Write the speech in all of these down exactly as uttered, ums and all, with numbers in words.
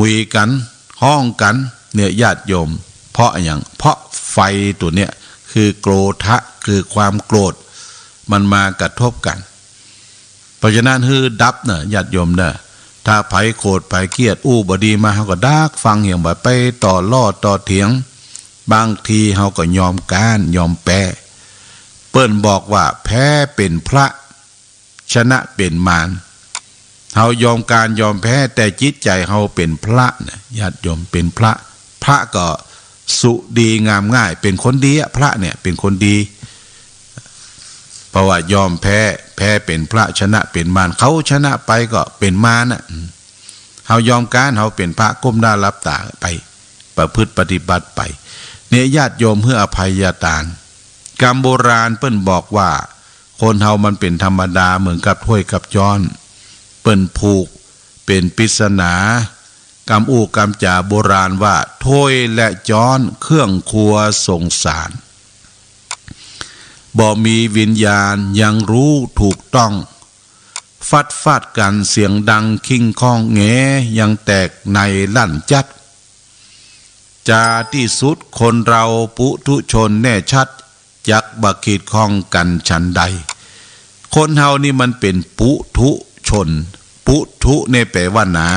หุยกั๋น ฮ้องกั๋น เนี่ยญาติโยม เพราะอะหยัง เพราะไฟตั๋วเนี่ย คือโกรธะ คือความโกรธ มันมากระทบกั๋น เพราะฉะนั้นหื้อดับเน่อญาติโยมเน่อ ถ้าใผโกรธใผเกลียดอู้บ่ดีมา เฮาก็ดักฟังเหียบ่า ไปต่อล้อต่อเถียง บางทีเฮาก็ยอมก๊านยอมแป๊ เปิ้นบอกว่าแพ้เป๋นพระ ชนะเป๋นมาร เฮายอมก๊านยอมแป๊ แต่จิตใจ๋เฮาเป๋นพระเน่อญาติโยม เป๋นพระ พระก็สุดีงามง่าย เป๋นคนดีอะ พระเนี่ยเป๋นคนดี เพราะว่ายอมแป๊ แป๊เป๋นพระ ชนะเป๋นมาร เขาชนะไปก็เป๋นมารน่ะ เฮายอมก๊าน เฮาเป๋นพระก้มหน้าหลับต๋าไป ประพฤติปฏิบัติไป เนี่ยญาติโยมหื้ออภัยตาน กำโบราณเปิ้นบอกว่า คนเฮามันเป๋นธรรมดาเหมือนกับถ้วยกับจ๊อน เปิ้นผูกเป๋นปริศนา กำอู้กำจ๋าโบราณว่า ถ้วยและจ๊อนเครื่องครัวสงสาร บ่มีวิญญาณยังฮู้ถูกต้อง ฟัดฟาดกั๋นเสียงดังคิ้งค้องแง ยังแตกในลั่นจัด จาตี้สุดคนเฮาปุถุชนแน่ชัด จักบ่ขีดข้องกั๋นฉันใด คนเฮานี่มันเป๋นปุถุชน ปุถุเนี่ยแปลว่าหนา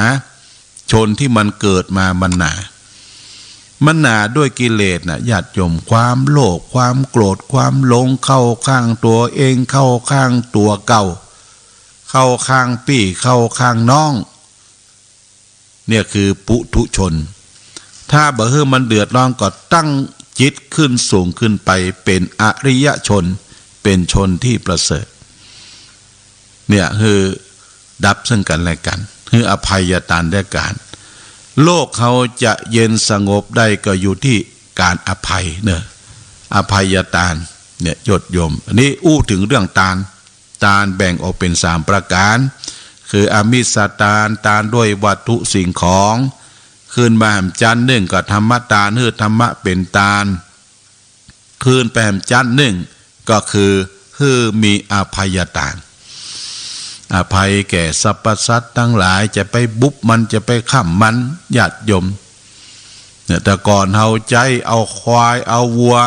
ชนที่มันเกิดมามันหนา มันหนาด้วยกิเลสน่ะญาติโยม ความโลภ ความโกรธ ความหลง เข้าข้างตั๋วเอง เข้าข้างตั๋วเก่า เข้าข้างปี้ เข้าข้างน้อง เนี่ยคือปุถุชน ถ้าบ่หื้อมันเดือดร้อนก็ตั้งจิตขึ้นสูงขึ้นไปเป๋นอริยชน เป๋นชนที่ประเสริฐ เนี่ยหื้อดับซึ่งกั๋นและกั๋น หื้ออภัยตานและกั๋น โลกเฮาจะเย็นสงบได้ก็อยู่ที่ก๋านอภัยเน่อ อภัยตาน เนี่ยญาติโยม อันนี้อู้เถิงเรื่องตาน ตานแบ่งออกเป๋นสามประก๋าน คืออามิสตาน ตานด้วยวัตถุสิ่งของ ขึ้นไปแหมจั๊นนึ่งก็ธรรมตาน หื้อธรรมะเป๋นตาน ขึ้นไปแหมจั๊นนึ่งก็คือหื้อมีอภัยตาน อภัยแก่สรรพสัตว์ตังหลาย จะไปบุบมัน จะไปค่ำมัน ญาติโยม เนี่ย แต่ก่อนเฮาใจ๊เอาควายเอาวัว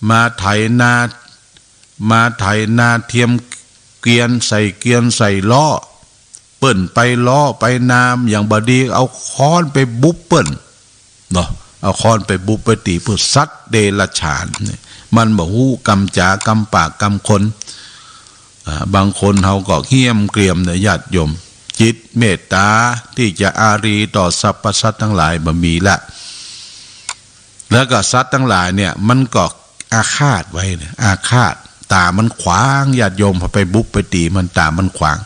มาไถนา มาไถนาเทียมเกวียน ใส่เกวียนใส่ล้อ เปิ้นไปล้อไปนาอย่างบ่ดี เอาค้อนไปบุบเปิ้นเนาะ เอาค้อนไปบุบไปตี๋เปิ้น สัตว์เดรัจฉานเนี่ย มันบ่ฮู้กำจ๋ากำปากกำคน อ่า บางคนเฮาก็เหี้ยมเกรียมเน่อญาติโยม จิตเมตต๋าตี้จะอารีต่อสรรพสัตว์ตังหลายบ่มีละ แล้วก็สัตว์ตังหลายเนี่ย มันก็อาฆาตไว้เน่อ อาฆาต ต๋ามันขวาง ญาติโยม พอไปบุบไปตี๋มัน ต๋ามันขวาง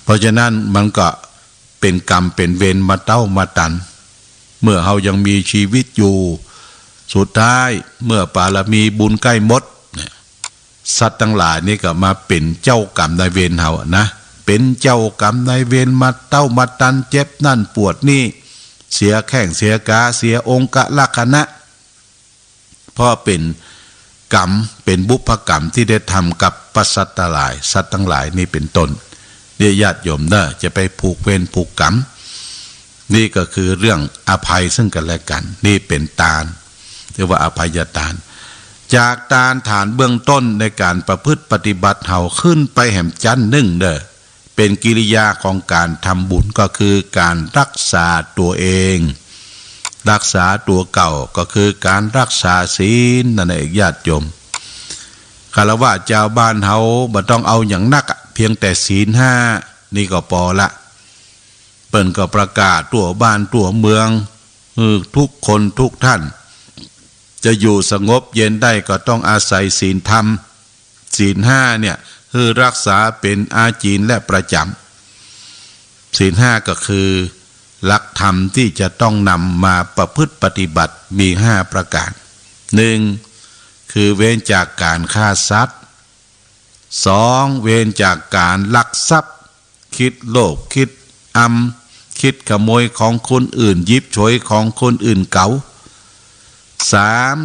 เพราะฉะนั้นมันก็เป๋นกรรมเป๋นเวรมาเต้ามาตัน เมื่อเฮายังมีชีวิตอยู่ สุดท้ายเมื่อบารมีบุญใก้หมดเนี่ย สัตว์ตังหลายนี่ก็มาเป๋นเจ้ากรรมนายเวรเฮาอะนะ เป๋นเจ้ากรรมนายเวรมาเต้ามาตัน เจ็บนั่นปวดนี่ เสียแข้งเสียขา เสียองคลักษณะ เพราะเป๋นกรรม เป๋นบุพกรรมตี้ได้ทำกับสัตว์ตังหลาย สัตว์ตังหลายนี่เป๋นต้น เนี่ยญาติโยมเน่อ จะไปผูกเวรผูกกรรม นี่ก็คือเรื่องอภัยซึ่งกั๋นและกั๋น นี่เป๋นตาน เรียกว่าอภัยตาน จากตานฐานเบื้องต้นในก๋านประพฤติปฏิบัติเฮาขึ้นไปแหมจั๊นนึ่งเน่อ เป๋นกิริยาของก๋านทำบุญ ก็คือก๋านรักษาตั๋วเอง รักษาตั๋วเก่า ก็คือก๋านรักษาศีลนั่นเองญาติโยม ฆราวาสจาวบ้านเฮาบ่ต้องเอาหยังนักอะ เพียงแต่ศีลห้านี่ก็ปอละ เปิ้นก็ประกาศทั่วบ้านทั่วเมือง หื้อทุกคนทุกท่าน จะอยู่สงบเย็นได้ก็ต้องอาศัยศีลธรรม ศีลห้าเนี่ย หื้อรักษาเป๋นอาจินและประจ๋ำ ศีลห้าก็คือหลักธรรมตี้จะต้องนำมาประพฤติปฏิบัติมีห้าประก๋าน นึ่ง คือเว้นจากก๋านฆ่าสัตว์ สอง เว้นจากก๋านลักทรัพย์ คิดโลภ คิดอำ คิดขโมยของคนอื่น หยิบฉวยของคนอื่นเขา สาม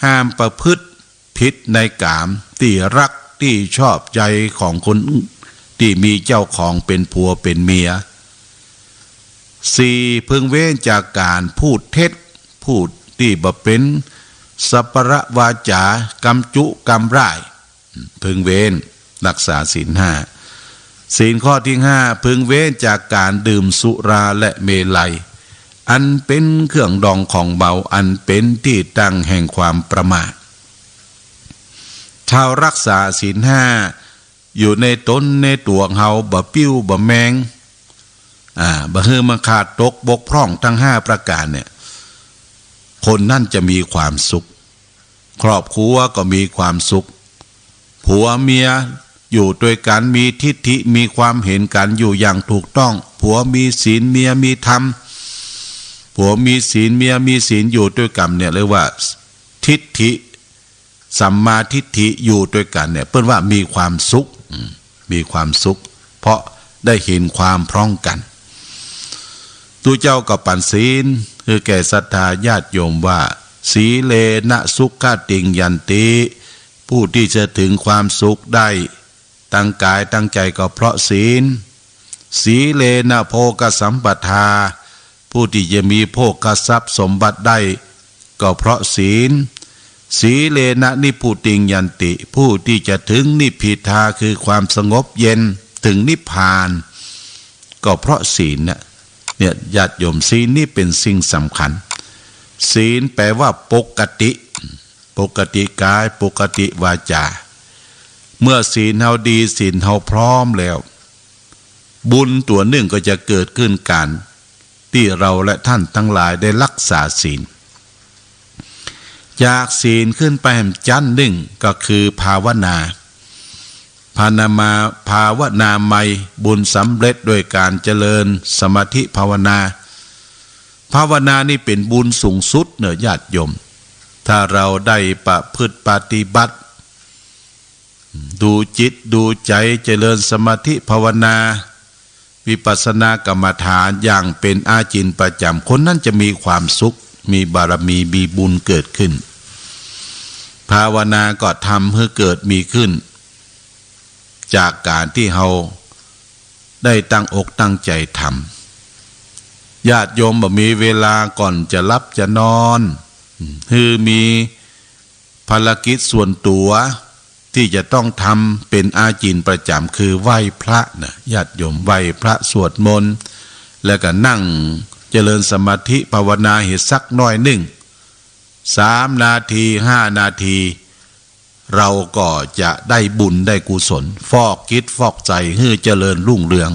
ห้ามประพฤติผิดในกาม ตี้ฮักตี้ชอบใจ๋ของคนตี้มีเจ้าของเป๋นผัวเป๋นเมีย สี่ พึงเว้นจากก๋านพูดเท็จ พูดตี้บ่เป๋นสัปปะวาจา กำจุกำร่าย พึงเว้น รักษาศีลห้า ศีลข้อตี้ห้า พึงเว้นจากก๋านดื่มสุราและเมลัย อันเป๋นเครื่องดองของเมา อันเป๋นตี้ตั้งแห่งความประมาท ถ้ารักษาศีลห้าอยู่ในต๋นในตั๋วเฮา บ่ปิ้วบ่แมง อ่า บ่หื้อมันขาดตกบกพร่องตังห้าประก๋านเนี่ย คนนั้นจะมีความสุข ครอบครัวก็มีความสุข ผัวเมียอยู่ตวยกั๋นมีทิฐิ มีความเห็นกั๋นอยู่อย่างถูกต้อง ผัวมีศีล เมียมีธรรม ผัวมีศีล เมียมีศีล อยู่ตวยกั๋นเนี่ย เรียกว่าทิฐิ สัมมาทิฐิอยู่ตวยกั๋นเนี่ย เปิ้นว่ามีความสุข อืม มีความสุข เพราะได้เห็นความพร้องกั๋น ตุ๊เจ้าก็ปั๋นศีลหื้อแก่ศรัทธาญาติโยมว่า สีเลนะสุขะติงยันติ ผู้ตี้จะเถิงความสุขได้ ตังก๋ายตังใจ๋ก็เพราะศีล สีเลนะโภคสัมปทา ผู้ตี้จะมีโภคทรัพย์สมบัติได้ ก็เพราะศีล สีเลนะนิพพุติงยันติ ผู้ตี้จะเถิงนิพพิทา คือความสงบเย็น เถิงนิพพาน ก็เพราะศีลน่ะ เนี่ย ญาติโยม ศีลนี่เป๋นสิ่งสำคัญ ศีลแปลว่าปกติ ปกติกาย ปกติวาจา เมื่อศีลเฮาดี ศีลเฮาพร้อมแล้ว บุญตั๋วนึ่งก็จะเกิดขึ้นก๋านตี้เราและต้านตังหลายได้รักษาศีล จากศีลขึ้นไปแหมจั้นนึ่งก็คือภาวนา ภาวนามา ภาวนาใหม่ บุญสำเร็จด้วยก๋านเจริญสมาธิภาวนา ภาวนานี่เป๋นบุญสูงสุดเน่อญาติโยม ถ้าเราได้ประพฤติปฏิบัติ ดูจิตดูใจ๋ เจริญสมาธิภาวนา วิปัสสนากรรมฐานอย่างเป๋นอาจินประจ๋ำ คนนั้นจะมีความสุข มีบารมี มีบุญเกิดขึ้น ภาวนาก็ทำหื้อเกิดมีขึ้น จากก๋านตี้เฮาได้ตั้งอกตั้งใจ๋ทำ ญาติโยมบ่มีเวลาก่อนจะหลับจะนอน หื้อมีภารกิจส่วนตั๋ว ตี้จะต้องทำเป๋นอาจินประจ๋ำ คือไหว้พระน่ะ ญาติโยม ไหว้พระสวดมนต์ แล้วก็นั่งเจริญสมาธิภาวนาหื้อสักหน้อยนึ่ง สามนาที ห้านาที เราก็จะได้บุญได้กุศล ฟอกจิตฟอกใจ๋หื้อเจริญรุ่งเรือง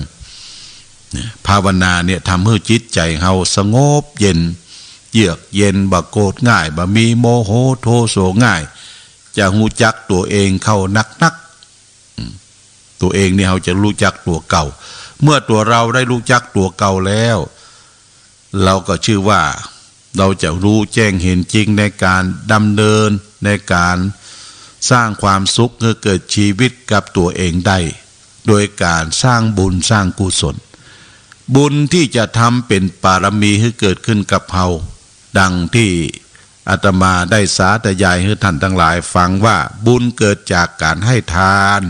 เนี่ย ภาวนาเนี่ยทำหื้อจิตใจ๋เฮาสงบเย็น เยือกเย็น บ่โกรธง่าย บ่มีโมโหโทโสง่าย จะฮู้จักตั๋วเองเข้านักๆ อืม ตั๋วเองนี่เฮาจะฮู้จักตั๋วเก่า เมื่อตั๋วเฮาได้ฮู้จักตั๋วเก่าแล้ว เฮาก็จื้อว่าเฮาจะฮู้แจ้งเห็นจริงในก๋านดำเนิน ในก๋านสร้างความสุขหื้อเกิดจีวิตกับตั๋วเองได้ โดยก๋านสร้างบุญสร้างกุศล บุญตี้จะทำเป๋นบารมีหื้อเกิดขึ้นกับเฮา ดังตี้อาตมาได้สาธยายหื้อต้านตังหลายฟังว่า บุญเกิดจากก๋านให้ทาน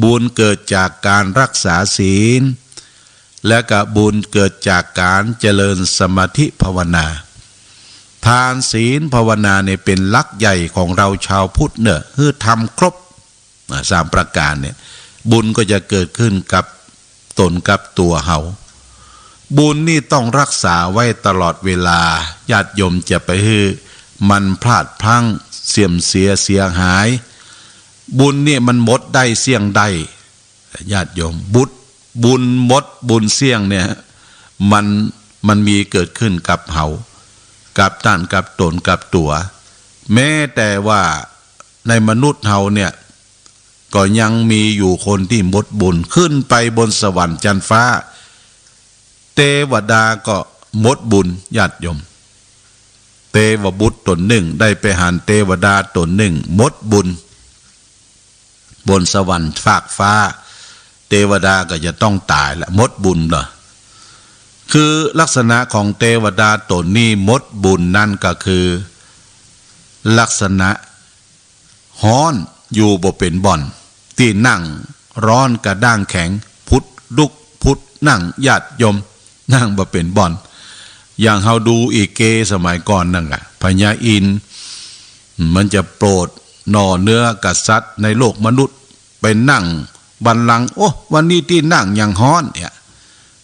บุญเกิดจากก๋านรักษาศีล และก็บุญเกิดจากก๋านเจริญสมาธิภาวนา ทานศีลภาวนาเนี่ยเป๋นหลักใหญ่ของเฮาจาวพุทธเน่อ หื้อทำครบ อ่า สามประก๋านเนี่ย บุญก็จะเกิดขึ้นกับต๋นกับตั๋วเฮา บุญนี่ต้องรักษาไว้ตลอดเวลา ญาติโยมจะไปหื้อมันพลาดพลั้ง เสื่อมเสียเสียหาย บุญเนี่ยมันหมดได้เสี้ยงได้ ญาติโยม บุญ บุญหมดบุญเสี้ยงเนี่ย มัน มันมีเกิดขึ้นกับเฮา กับต้านกับต๋นกับตั๋ว แม้แต่ว่าในมนุษย์เฮาเนี่ย ก็ยังมีอยู่คนตี้หมดบุญ ขึ้นไปบนสวรรค์จั๊นฟ้า เตวดาก็หมดบุญ ญาติโยม เตวบุตรต๋นนึ่งได้ไปหันเตวดาต๋นนึ่งหมดบุญ บนสวรรค์ฟากฟ้า เตวดาก็จะต้องต๋ายละ หมดบุญเหรอ คือลักษณะของเตวดาต๋นนี้หมดบุญนั่นก็คือ ลักษณะฮ้อนอยู่บ่เป๋นบ่อน ตี้นั่งฮ้อนกระด้างแข็ง ผุดลุกผุดนั่ง ญาติโยม นั่งบ่เป๋นบ่อน อย่างเฮาดูอีเกสมัยก่อนนั่นกะ พญาอินทร์มันจะโปรดหน่อเนื้อกษัตริย์ในโลกมนุษย์ ไปนั่งบัลลังก์ โอ้ วันนี้ตี้นั่งยังฮ้อนเนี่ย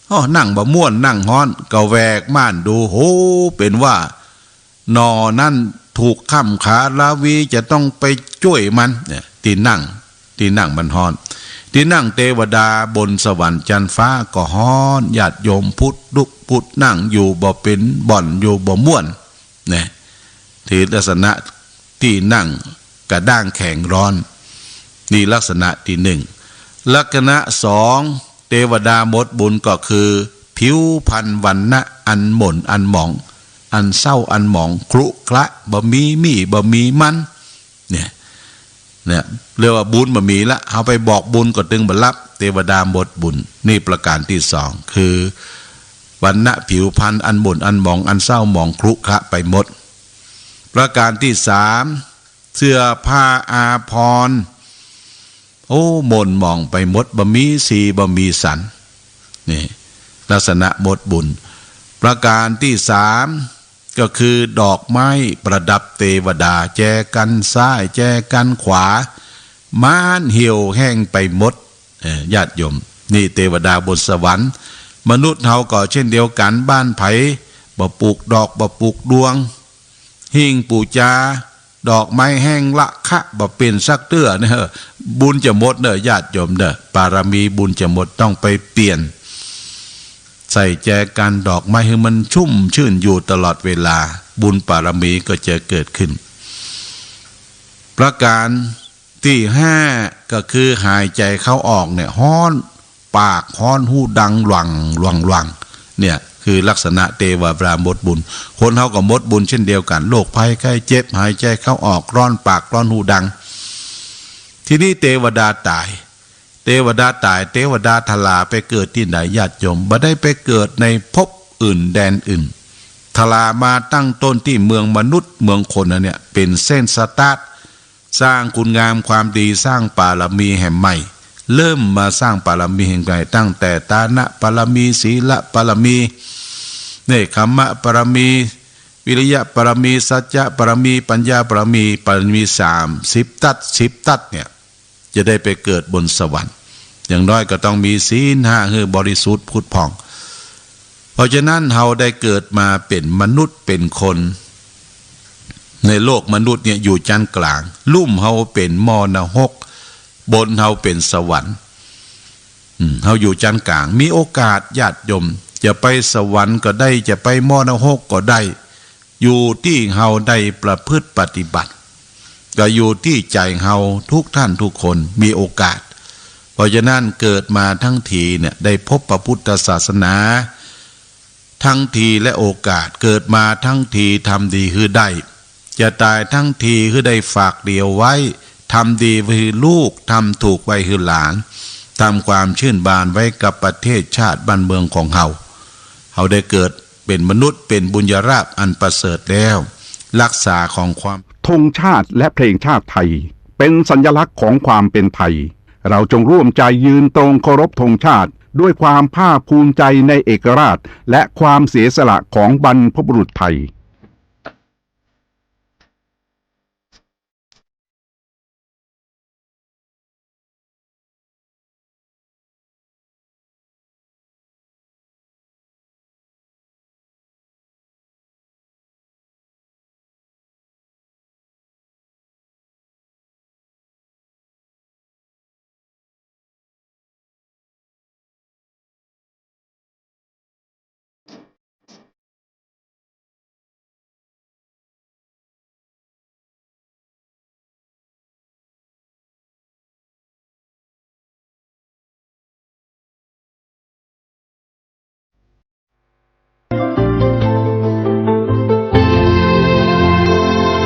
โอ้ นั่งบ่ม่วน นั่งฮ้อน ก็แหวกม่านดู โห เป๋นว่า หน่อนั้นถูกค่ำขาราวี จะต้องไปจ้วยมันเนี่ย ตี้นั่ง ตี้นั่งมันฮ้อน ตี้นั่งเตวดาบนสวรรค์จั๊นฟ้าก็ฮ้อน ญาติโยมพุดลุกพุดนั่ง อยู่บ่เป๋นบ่อน อยู่บ่ม่วน นะ ตี้ลักษณะตี้นั่งกระด้างแข็งฮ้อน นี่ลักษณะตี้นึ่ง ลักษณะสอง เตวดาหมดบุญก็คือ ผิวพรรณวรรณะอันหม่นอันหมอง อันเศร้าอันหมอง ครุขระ บ่มีมี่บ่มีมัน เนี่ย เนี่ย เรียกว่าบุญบ่มีละ เฮาไปบอกบุญก็ตึงบ่ฮับ เตวดาหมดบุญ นี่ประการตี้สอง คือ วรรณะผิวพรรณอันหม่นอันหมอง อันเศร้าหมองครุขระไปหมด ประการตี้สาม เสื้อผ้าอาภรณ์ โอ้ หม่นหมองไปหมด บ่มีสีบ่มีสัน นี่ ลักษณะหมดบุญ ประการตี้สาม ก็คือดอกไม้ประดับเตวดา แจกัณฑ์ซ้าย แจกัณฑ์ขวา ม้านเหี่ยวแห้งไปหมด เอ่อ ญาติโยม นี่เตวดาบนสวรรค์ มนุษย์เฮาก็เช่นเดียวกั๋น บ้านใผบ่ปลูกดอก บ่ปลูกดวง หิ้งปู๋จา ดอกไม้แห้งละคะ บ่เป๋นสักเตื้อเนี่ย บุญจะหมดเน่อ ญาติโยมเน่อ ปารมีบุญจะหมด ต้องไปเปลี่ยน ใส่แจกัณฑ์ดอกไม้หื้อมันชุ่มชื่นอยู่ตลอดเวลา บุญปารมีก็จะเกิดขึ้น ประการตี้ห้า ก็คือหายใจ๋เข้าออกเนี่ย ฮ้อนปากฮ้อน ฮูดังหวั่งหวั่งหวั่ง เนี่ยคือลักษณะเตวดาหมดบุญ คนเฮาก็หมดบุญเช่นเดียวกั๋น โรคภัยไข้เจ็บ หายใจ๋เข้าออก ฮ้อนปากฮ้อนฮูดัง ทีนี้เตวดาต๋าย เตวดาต๋าย เตวดาทราไปเกิดตี้ไหน ญาติโยม บ่ได้ไปเกิดในภพอื่นแดนอื่น ทรามาตั้งต้นตี้เมืองมนุษย์ เมืองคนนั้นเนี่ย เป๋นเส้นสตาร์ท สร้างคุณงามความดี สร้างปารมีแห่งใหม่ เริ่มมาสร้างปารมีแห่งใหม่ ตั้งแต่ทานปารมี ศีลปารมี เนกขัมมปารมี วิริยปารมี สัจจะปารมี ปัญญาปารมี ปารมีสามสิบตั๊ด สิบตั๊ดเนี่ย จะได้ไปเกิดบนสวรรค์ อย่างน้อยก็ต้องมีศีลห้าหื้อบริสุทธิ์ผุดผ่อง เพราะฉะนั้นเฮาได้เกิดมาเป๋นมนุษย์เป๋นคน ในโลกมนุษย์เนี่ยอยู่จั๊นก๋าง ลุ่มเฮาเป๋นหม้อนรก บนเฮาเป๋นสวรรค์ อืม เฮาอยู่จั๊นก๋าง มีโอกาสญาติโยม จะไปสวรรค์ก็ได้ จะไปหม้อนรกก็ได้ อยู่ตี้เฮาได้ประพฤติปฏิบัติ ก็อยู่ตี้ใจ๋เฮาทุกท่านทุกคนมีโอกาส เพราะฉะนั้นเกิดมาทั้งทีเนี่ยได้พบพระพุทธศาสนาทั้งทีและโอกาส เกิดมาทั้งทีทำดีหื้อได้ จะต๋ายทั้งทีหื้อได้ฝากดีเอาไว้ ทำดีไว้หื้อลูก ทำถูกไว้หื้อหลาน ทำความชื่นบานไว้กับประเทศชาติบ้านเมืองของเฮา เฮาได้เกิด เป๋นมนุษย์เป๋นบุญญาลาภอันประเสริฐแล้ว รักษาของความ ธงชาติและเพลงชาติไทย เป็นสัญลักษณ์ของความเป็นไทย เราจงร่วมใจยืนตรงเคารพธงชาติ ด้วยความภาคภูมิใจในเอกราช และความเสียสละของบรรพบุรุษไทย